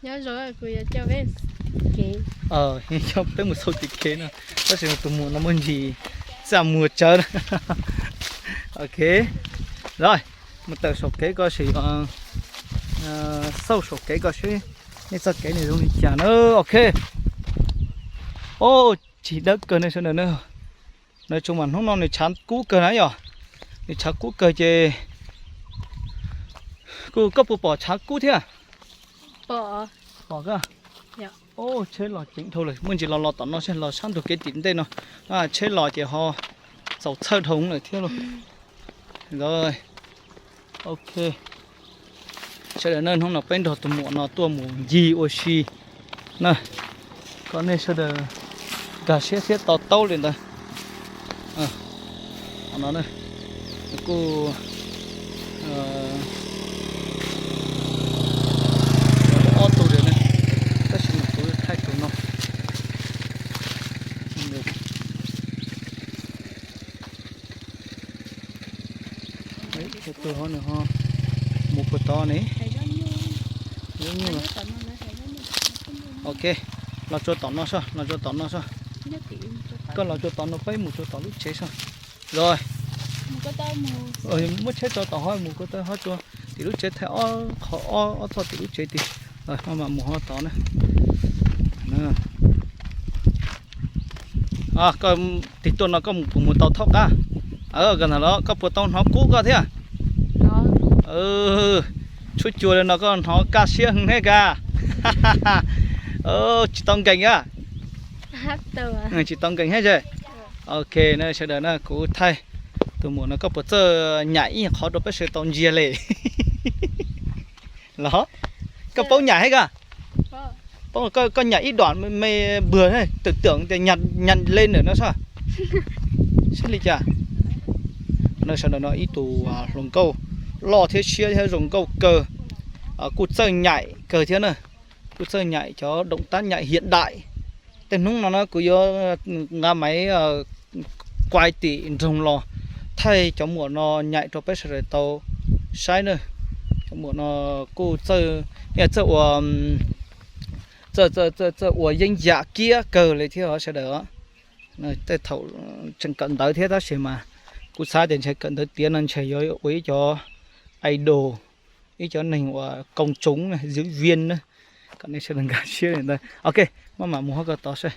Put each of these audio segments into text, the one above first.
Nyob zoo, kuv yuav coj peb, coj peb mus xauj tim kev no, tab sis tus muam no muaj ntsis txaj muag tsawv. Ok, lawm, mus tawm saum kev ko seb, xauj saum kev ko seb nej txoj kev nws zoo li cas na. Ok. Au, tsis dawb kawg ne sawv daws na. Nws tsuas mas hnub no nws tshav kub kawg na yom. Nws tshav kub kawg ces, kuv, koj puas pom tshav kub thiab? Pom koj. Au, tsheb los ceev dhau lawm, muaj ntsis los los tom no seb, los sab ntug kev tim ntej no. Tsheb los ces ho txaus txhawj dhau lawm thiab lauj. Ok, sawv daws na, hnub no peb nrog tus muam no tuaj mus ncig ua si na, kom nej sawv daws nkag siab thiab to taub li ntawd. Qhov no kuj ob tug li na, tab sis mas kuv thaij tus no. Tus ho nws ho mus puas tod ne? Ok, los tsuas tom no soj, los tsuas tom no soj. Koj los tsuas tom no, peb mus tsuas tom lub tsev soj. Los, muab tsheb tso tom hov, mus ko taw hov, tsuas tim lub tsev, thaij ob qho, ob txoj tim lub tsev tid. Maj mam mus hov tod na. Koj tig tuaj no koj puas mus tau thaub qab? Koj ntag los koj puas tau hnov kub koj thiab? Tshuab cua li no koj hnov kaj siab heev thiab kag. Tsis tau nkees a? Tsis tau nkees thiab ces. Ok na sawv daws na, kuv thaij tus muam no, koj puas txawj nyaim ib qhov rau peb sawv daws tau ntsia li? Los, koj paub nyaim thiab koj? Paub, koj nyaim ib duam me npwg, twm twm tias nyaim le ntawm no soj. Seb li cas. No sawv daws no ib tug hluas nkauj loj thiab siab thiab zoo nkauj kawg, kuj txawj nyaim kawg thiab na. Kuj txawj nyaim cov doom tab nyaim hiav daim. Tej hnub no na kuv yuav nqa maiv kuai tim nroog los thaij cov muam no nyaim rau peb sawv daws tau saib na. Cov muam no kuj txawj, txawj ua, txawj ua yeeb yam kiab kawg li thiab os sawv daws. Tej thaum tseem kawm ntawv thiab tab sis mas kuv xav tias ntshe kawm ntawv tiav no ntshe yuav ua ib cov idol, ib cov neeg uas koom tsoov na, diễn viên na. Kom nej sawv daws nkag siab li ntawd. Ok, maj mam mus hov ko tod seb.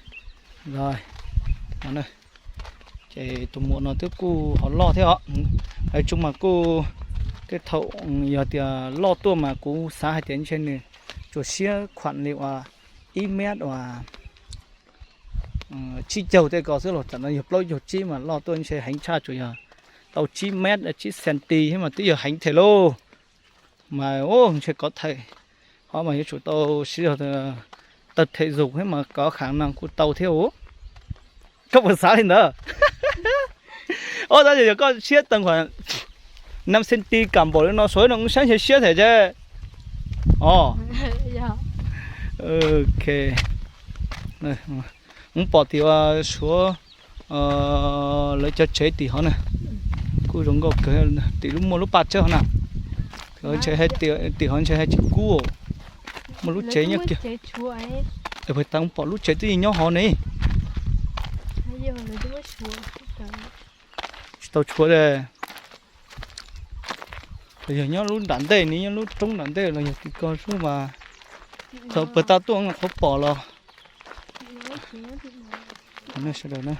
Ces tus muam no twb kuj ho loj thiab os. Tsuas mas kuj, tej thaum yog tias loj tuaj mas kuv xav hais tias ntshe nws tsuas siab khuam li uas ib mev uas tsib caug tej ko xwb los tam no yog plaub caug tsib mas loj tuaj ntshe heev tshaj, tsuas yog tau tsib mev tsib centi thiab mas twb yog heev thiab lauj. Mas ntshe kov thais, qhov mas yuav tsum tau siv zog tawg them zug thiab mas kov kham no kuj tau thiab os. Koj puas xav li ntawd? Os, tab sis yog koj siab tawg khuam năm centi kam npaum li no suav no kuv saib ntshe siab thiab ces. Os, ok. Kuv pom tim suav lawv cov tsev tim hov na, kuj zoo nkauj kawg, tim lub muaj lub paj tsawb hov na. Tim hov ntshe haj tsis kub, muaj lub tsev nyob kiag. Pem tas kuv pom lub tsev twb yeej nyob hov ne. Tsis tau tshuav li. Los yog nyob lub nram ntej ne, nyob lub roob nram ntej los yog tim ko xwb mas. Thaum pem tas tuaj qhuav pom los. Sawv daws na,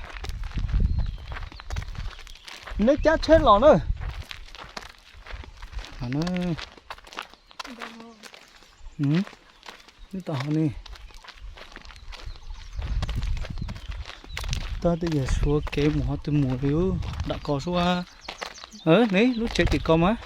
neb cab tsheb los na. Neb tau hov ne. Tab twb yog suav kev mus hov twg mus li, dam ko sub. Ne lub tsev tim ko mas.